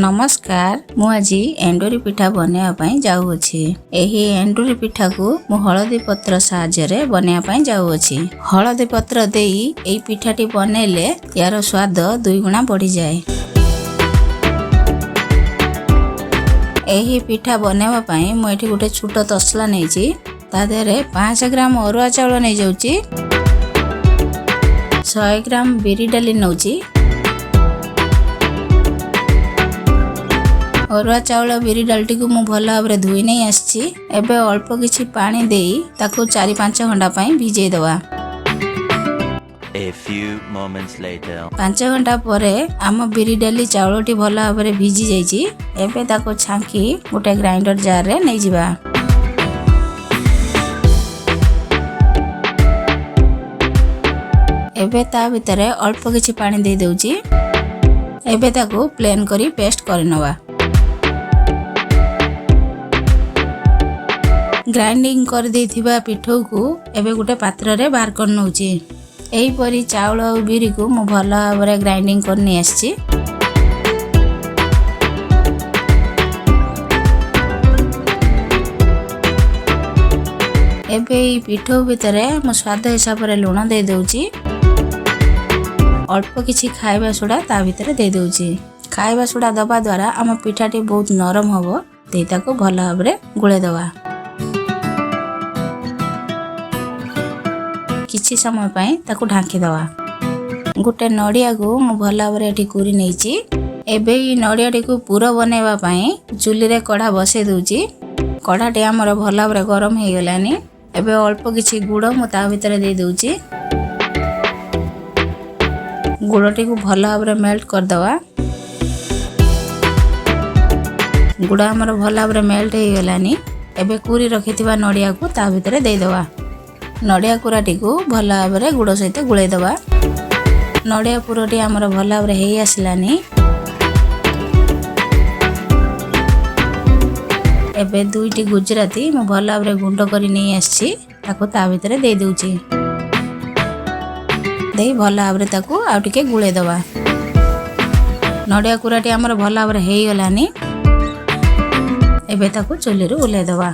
ନମସ୍କାର, ମୁଁ ଆଜି ଏଣ୍ଡୁରି ପିଠା ବନେଇବା ପାଇଁ ଯାଉଅଛି। ଏହି ଏଣ୍ଡୁରି ପିଠାକୁ ମୁଁ ହଳଦୀ ପତ୍ର ସାହାଯ୍ୟରେ ବନେଇବା ପାଇଁ ଯାଉଅଛି। ହଳଦୀ ପତ୍ର ଦେଇ ଏହି ପିଠାଟି ବନେଇଲେ ଏହାର ସ୍ୱାଦ ଦୁଇଗୁଣା ବଢ଼ିଯାଏ। ଏହି ପିଠା ବନେଇବା ପାଇଁ ମୁଁ ଏଠି ଗୋଟେ ଛୋଟ ତସଲା ନେଇଛି। ତା ଦେହରେ 500 ଗ୍ରାମ ଅରୁଆ ଚାଉଳ ନେଇଯାଉଛି, 100 ଗ୍ରାମ ବିରି ଡାଲି ନେଉଛି। ଅରୁଆ ଚାଉଳ ବିରି ଡାଲିଟିକୁ ମୁଁ ଭଲ ଭାବରେ ଧୋଇ ନେଇ ଆସିଛି। ଏବେ ଅଳ୍ପ କିଛି ପାଣି ଦେଇ ତାକୁ 4-5 ଘଣ୍ଟା ପାଇଁ ଭିଜେଇ ଦେବା। A few moments later. 5 ଘଣ୍ଟା ପରେ ଆମ ବିରି ଡାଲି ଚାଉଳଟି ଭଲ ଭାବରେ ଭିଜି ଯାଇଛି। ଏବେ ତାକୁ ଛାଙ୍କି ଗୋଟେ ଗ୍ରାଇଣ୍ଡର ଜାରରେ ନେଇଯିବା। ଏବେ ତା ଭିତରେ ଅଳ୍ପ କିଛି ପାଣି ଦେଇ ଦେଉଛି। ଏବେ ତାକୁ ପ୍ଲେନ୍ କରି ପେଷ୍ଟ କରିନେବା। ଗ୍ରାଇଣ୍ଡିଙ୍ଗ କରିଦେଇଥିବା ପିଠଉକୁ ଏବେ ଗୋଟେ ପାତ୍ରରେ ବାହାର କରିନେଉଛି। ଏହିପରି ଚାଉଳ ଆଉ ବିରିକୁ ମୁଁ ଭଲ ଭାବରେ ଗ୍ରାଇଣ୍ଡିଙ୍ଗ କରି ନେଇ ଆସିଛି। ଏବେ ଏଇ ପିଠଉ ଭିତରେ ମୁଁ ସ୍ୱାଦ ହିସାବରେ ଲୁଣ ଦେଇଦେଉଛି। ଅଳ୍ପ କିଛି ଖାଇବା ସୋଡ଼ା ତା ଭିତରେ ଦେଇଦେଉଛି। ଖାଇବା ସୋଡ଼ା ଦେବା ଦ୍ୱାରା ଆମ ପିଠାଟି ବହୁତ ନରମ ହେବ। ଦେଇ ତାକୁ ଭଲ ଭାବରେ ଗୋଳେଇ ଦେବା। କିଛି ସମୟ ପାଇଁ ତାକୁ ଢାଙ୍କି ଦେବା। ଗୋଟେ ନଡ଼ିଆକୁ ମୁଁ ଭଲ ଭାବରେ ଏଠି କୁରି ନେଇଛି। ଏବେ ଏଇ ନଡ଼ିଆଟିକୁ ପୁର ବନେଇବା ପାଇଁ ଚୁଲିରେ କଢ଼ା ବସେଇ ଦେଉଛି। କଢ଼ାଟି ଆମର ଭଲ ଭାବରେ ଗରମ ହେଇଗଲାନି। ଏବେ ଅଳ୍ପ କିଛି ଗୁଡ଼ ମୁଁ ତା ଭିତରେ ଦେଇଦେଉଛି। ଗୁଡ଼ଟିକୁ ଭଲ ଭାବରେ ମେଲ୍ଟ କରିଦେବା। ଗୁଡ଼ ଆମର ଭଲ ଭାବରେ ମେଲ୍ଟ ହେଇଗଲାନି। ଏବେ କୁରି ରଖିଥିବା ନଡ଼ିଆକୁ ତା ଭିତରେ ଦେଇଦେବା। ନଡ଼ିଆ କୁରାଟିକୁ ଭଲ ଭାବରେ ଗୁଡ଼ ସହିତ ଗୋଳେଇ ଦେବା। ନଡ଼ିଆ ପୁରଟି ଆମର ଭଲ ଭାବରେ ହେଇ ଆସିଲାନି। ଏବେ 2ଟି ଗୁଜୁରାତି ମୁଁ ଭଲ ଭାବରେ ଗୁଣ୍ଡ କରି ନେଇ ଆସିଛି, ତାକୁ ତା ଭିତରେ ଦେଇଦେଉଛି। ଦେଇ ଭଲ ଭାବରେ ତାକୁ ଆଉ ଟିକେ ଗୋଳେଇ ଦେବା। ନଡ଼ିଆ କୁରାଟି ଆମର ଭଲ ଭାବରେ ହେଇଗଲାନି। ଏବେ ତାକୁ ଚୁଲିରୁ ଓହ୍ଲାଇ ଦେବା।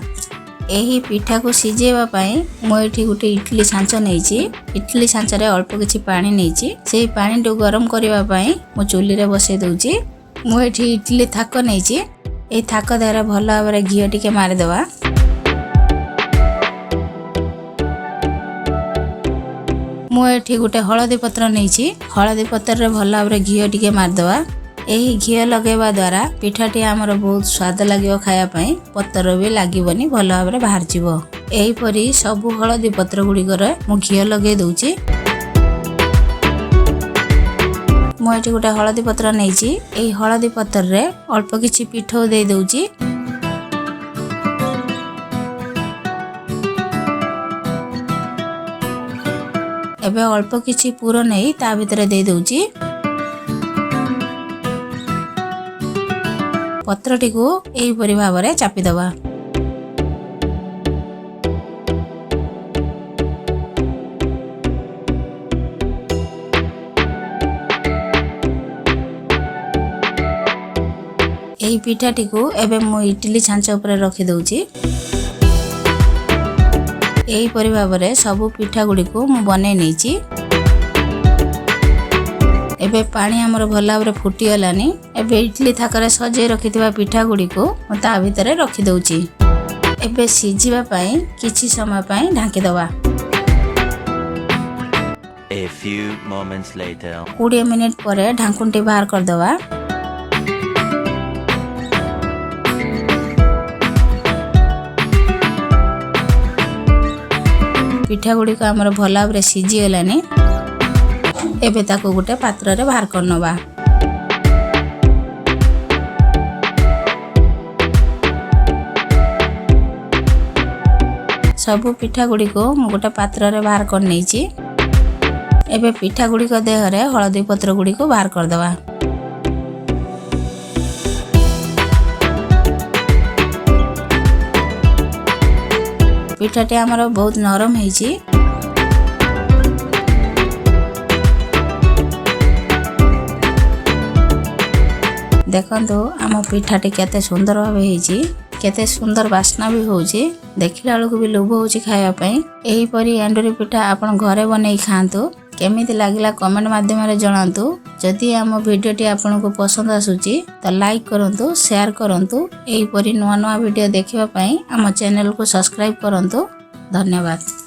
ଏହି ପିଠାକୁ ସିଝେଇବା ପାଇଁ ମୁଁ ଏଠି ଗୋଟେ ଇଟଲି ଛାଞ୍ଚ ନେଇଛି। ଇଟଲି ଛାଞ୍ଚରେ ଅଳ୍ପ କିଛି ପାଣି ନେଇଛି। ସେଇ ପାଣିଟିକୁ ଗରମ କରିବା ପାଇଁ ମୁଁ ଚୁଲିରେ ବସେଇ ଦେଉଛି। ମୁଁ ଏଠି ଇଟଲି ଥାକ ନେଇଛି। ଏଇ ଥାକ ଦେହରେ ଭଲ ଭାବରେ ଘିଅ ଟିକେ ମାରିଦେବା। ମୁଁ ଏଠି ଗୋଟେ ହଳଦୀ ପତ୍ର ନେଇଛି। ହଳଦୀ ପତ୍ରରେ ଭଲ ଭାବରେ ଘିଅ ଟିକେ ମାରିଦେବା। ଏହି ଘିଅ ଲଗାଇବା ଦ୍ୱାରା ପିଠାଟି ଆମର ବହୁତ ସ୍ୱାଦ ଲାଗିବ ଖାଇବା ପାଇଁ, ପତର ବି ଲାଗିବନି, ଭଲ ଭାବରେ ବାହାରିଯିବ। ଏହିପରି ସବୁ ହଳଦୀ ପତ୍ର ଗୁଡ଼ିକରେ ମୁଁ ଘିଅ ଲଗାଇ ଦେଉଛି। ମୁଁ ଏଠି ଗୋଟେ ହଳଦୀ ପତ୍ର ନେଇଛି। ଏହି ହଳଦୀ ପତ୍ରରେ ଅଳ୍ପ କିଛି ପିଠଉ ଦେଇ ଦେଉଛି। ଏବେ ଅଳ୍ପ କିଛି ପୁର ନେଇ ତା ଭିତରେ ଦେଇ ଦେଉଛି। ପତ୍ରଟିକୁ ଏହିପରି ଭାବରେ ଚାପିଦେବା। ଏହି ପିଠାଟିକୁ ଏବେ ମୁଁ ଇଟିଲି ଛାଞ୍ଚ ଉପରେ ରଖିଦେଉଛି। ଏହିପରି ଭାବରେ ସବୁ ପିଠା ଗୁଡ଼ିକୁ ମୁଁ ବନେଇ ନେଇଛି। ଏବେ ପାଣି ଆମର ଭଲ ଭାବରେ ଫୁଟିଗଲାନି। ଏବେ ଇଟଲି ଥାକରେ ସଜେଇ ରଖିଥିବା ପିଠା ଗୁଡ଼ିକୁ ମୁଁ ତା ଭିତରେ ରଖିଦେଉଛି। ଏବେ ସିଝିବା ପାଇଁ କିଛି ସମୟ ପାଇଁ ଢାଙ୍କିଦେବା। A few moments later. 20 minute ପରେ ଢାଙ୍କୁଣୀଟି ବାହାର କରିଦେବା। ପିଠା ଗୁଡ଼ିକ ଆମର ଭଲ ଭାବରେ ସିଝିଗଲାନି। ଏବେ ତାକୁ ଗୋଟେ ପାତ୍ରରେ ବାହାର କରିନେବା। ସବୁ ପିଠା ଗୁଡ଼ିକୁ ମୁଁ ଗୋଟେ ପାତ୍ରରେ ବାହାର କରିନେଇଛି। ଏବେ ପିଠା ଗୁଡ଼ିକ ଦେହରେ ହଳଦୀ ପତ୍ର ଗୁଡ଼ିକୁ ବାହାର କରିଦେବା। ପିଠାଟି ଆମର ବହୁତ ନରମ ହେଇଛି। ଦେଖନ୍ତୁ, ଆମ ପିଠାଟି କେତେ ସୁନ୍ଦର ଭାବେ ହେଇଛି, କେତେ ସୁନ୍ଦର ବାସ୍ନା ବି ହେଉଛି। ଦେଖିଲା ବେଳକୁ ବି ଲୋଭ ହେଉଛି ଖାଇବା ପାଇଁ। ଏହିପରି ଏଣ୍ଡୁରି ପିଠା ଆପଣ ଘରେ ବନେଇ ଖାଆନ୍ତୁ। କେମିତି ଲାଗିଲା କମେଣ୍ଟ ମାଧ୍ୟମରେ ଜଣାନ୍ତୁ। ଯଦି ଆମ ଭିଡ଼ିଓଟି ଆପଣଙ୍କୁ ପସନ୍ଦ ଆସୁଛି ତ ଲାଇକ୍ କରନ୍ତୁ, ସେୟାର କରନ୍ତୁ। ଏହିପରି ନୂଆ ନୂଆ ଭିଡ଼ିଓ ଦେଖିବା ପାଇଁ ଆମ ଚ୍ୟାନେଲକୁ ସବସ୍କ୍ରାଇବ୍ କରନ୍ତୁ। ଧନ୍ୟବାଦ।